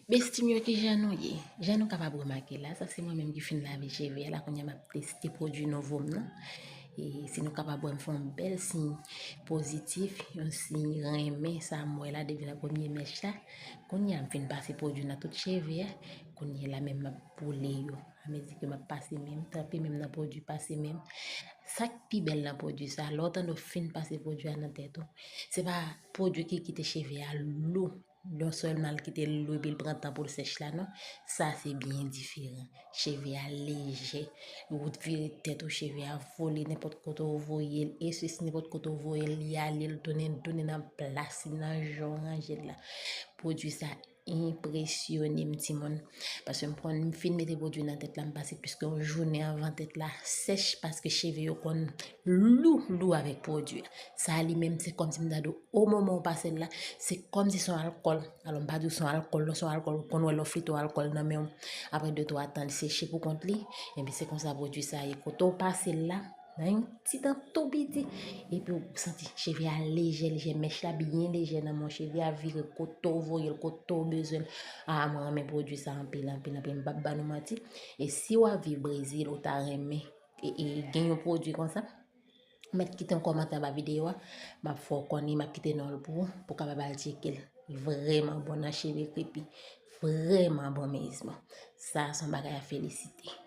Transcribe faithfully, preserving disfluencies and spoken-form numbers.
Bestim yo, kijan nou ye? Jan nou kapab remake la, sa se mwen menm ki fin lave cheve a la, kounye a m ap teste pwodui nouvo m nan. E si nou kapab wè m fè yon bèl siy pozitif, yon siy renmen sa m wè la depi nan premye mèch la. Kounye a m fin pase pwodui nan tout cheve a, kounye a la menm m ap boule yo. Amezi ke m ap pase men m, tranpe men m nan pwodui, pase men m. Sa k pi bèl nan pwodui sa, lè w tande w fin pase pwodui a nan tèt ou, se pa pwodui ki kite cheve a lou. Non sèlman l kite l lou epi l pran tan pou l sèch la, non. Sa se byen diferan. Cheve a lejè. Ou vire tèt ou, cheve a vole nenpòt kote w voye l. E sesi, nenpòt kote w voye l, li ale, l tounen, tounen nan plas li, nan jan w ranje l la. Pwodui sa enpresyone m, timoun. Paske m pran, m fin mete pwodui nan tèt la, m pase plis ke yon jounen anvan tèt la sèch, paske cheve yo konn lou, lou avèk pwodui a. Sa li menm, se kòmsi m ta di w, o moman w pase l la, se kòmsi se yon alkòl. Alò, m pa di w se yon alkòl, non, se yon alkòl, ou konn wè lè w flite yon alkòl nan men w, apre de twa tan, li seche pou kont li. Ebyen, se konsa pwodui sa ye. Kote w pase l la, nan yon ti tan tou piti, epi w santi cheve a lejè, lejè, mèch la byen lejè nan men w, cheve a vire kote w voye l, kote w bezwen l. A, mwen renmen pwodui sa anpil, anpil, anpil, m p ap ba nou manti. E si w ap viv Brezil, ou ta renmen e, e, gen yon pwodui konsa, mèt kite yon kòmantè anba videyo a, m ap fè w konnen, m ap kite non l pou ou, pou w kapab al tcheke l. Li vrèman bon nan cheve krepi, vrèman bon mezman. Sa se yon bagay a felisite.